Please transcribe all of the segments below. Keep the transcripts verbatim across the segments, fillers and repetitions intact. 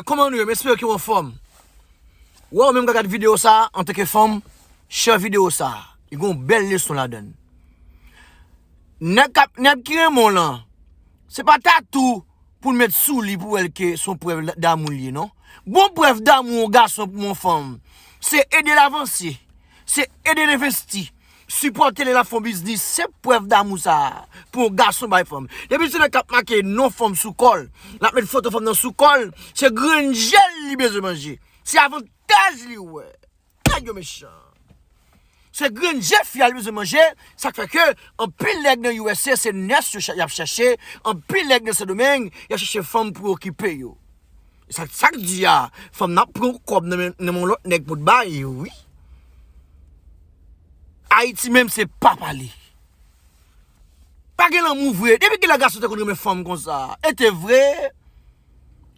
Kòman nou ye? M espere ke w anfòm. Wè, ou menm k ap gad videyo sa a, antanke fanm, share videyo sa a. Li gen yon bèl leson ladan l. Nèg k ap, nèg ki renmen w lan, se pa tatou pou l met sou li pou wè l ke se yon prèv damou l ye, non. Bon prèv damou yon gason pou yon fanm, se ede l avanse, se ede l envesti, sipòte l lè l ap fè yon biznis, se prèv damou sa a pou yon gason bay fanm. Depi se nèg k ap make non fanm sou kò l, l ap met foto fanm nan sou kò l, se grenn je l li bezwen manje. Se avantaj li wè. Nèg yo mechan. Se grenn je fi a li bezwen manje, sa k fè ke anpil nèg nan U S A se nès yo cha-, y ap chèche, anpil nèg nan Sendomeng, y ap chèche fanm pou okipe yo. Sa, sa k di a, fanm nan ap pran kòb nan men, nan men yon lòt nèg pou t ba yo, wi. Ayiti menm se pa pale. Pa gen lanmou vre. Depi kilè gason te konn renmen fanm konsa? E te vre.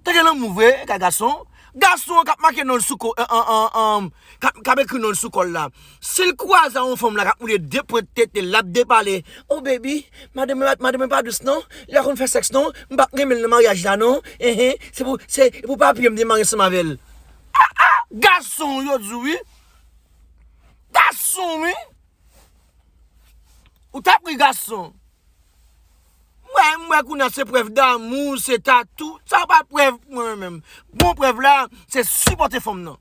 Te gen lanmou vre, kay gason. Gason an k ap make non l sou kò, an, an, an, an, k ap, k ap ekri non l sou kò l la. Si l kwaze a yon fanm la k ap moute de pwent tete l, l ap depale. Oh baby, madanm mwen, madanm mwen pa dous non. Li pa konn fè sèks non. M p ap renmen l nan maryaj la non. Enhen, se pou, se pou papye m demare ansanm avè l. Ah, ah, gason yo di w wi. Gason wi. Ou t ap ri gason. M wè, m wè kounye a se prèv damou, se tatou. Sa pa prèv pou mwen menm. Bon prèv la, se sipòte fanm nan.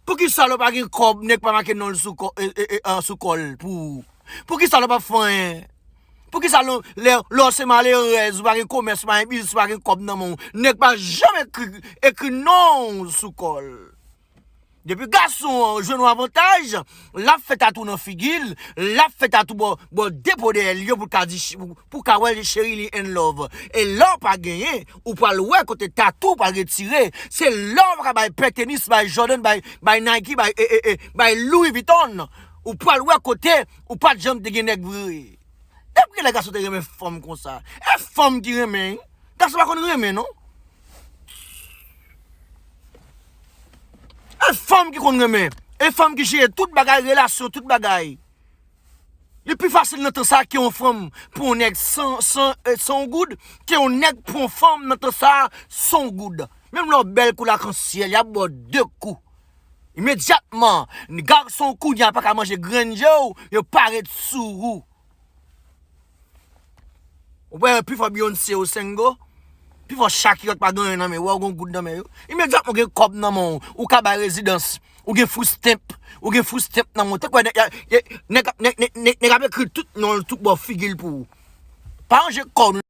Poukisa lè w pa gen kòb, nèg pa make non l sou kò, e, e, e, an, sou kò l pou ou? Poukisa lè w pa fè anyen? Poukisa lè, lè, lè w se malerèz, ou pa gen komès, ou pa gen biznis, ou pa gen kòb nan men w, nèg pa janm ekri, ekri non w sou kò l? Depi gason an jwenn yon avantaj, l ap fè tatou nan figi l, l ap fè tatou bò, bò de po dèyè l yo pou l ka di ch-, pou, pou w ka wè cheri li in love. E lè w pa genyen, ou pral wè kote tatou pral retire. Se lè w pa ka bay pè tenis, bay Jordan, bay, bay Nike, bay, e, e, e, bay Louis Vuitton. Ou pral wè kote ou pa t janm te gen nèg vre. Depi kilè gason te renmen fanm konsa? E fanm ki renmen, wi. Gason pa konn renmen, non. E fanm ki konn renmen. E fanm ki jere tout bagay, relasyon, tout bagay. Li pi fasil nan tan sa a ke yon fanm pran yon nèg san, san, e, san yon goud, ke yon nèg pran yon fanm nan tan sa a san yon goud. Menm lè w bèl kou lakansyèl, y ap ba w de kou. Imedyatman, gason kounye a pa ka manje grenn je w, yo pa ret sou ou. Ou wè pifò Beyoncé yo sengo, pifò Shakira ki pa gen anyen nan men yo, wè w gen goud nan men yo. Imedyatman w gen kòb nan men w, ou ka bay rezidans, ou gen food stamp, ou gen food stamp nan men w. Tankou nèg, nèg, nèg, nèg, nèg ap ekri tout non l tout bò figi l pou ou. Pa ranje kò w.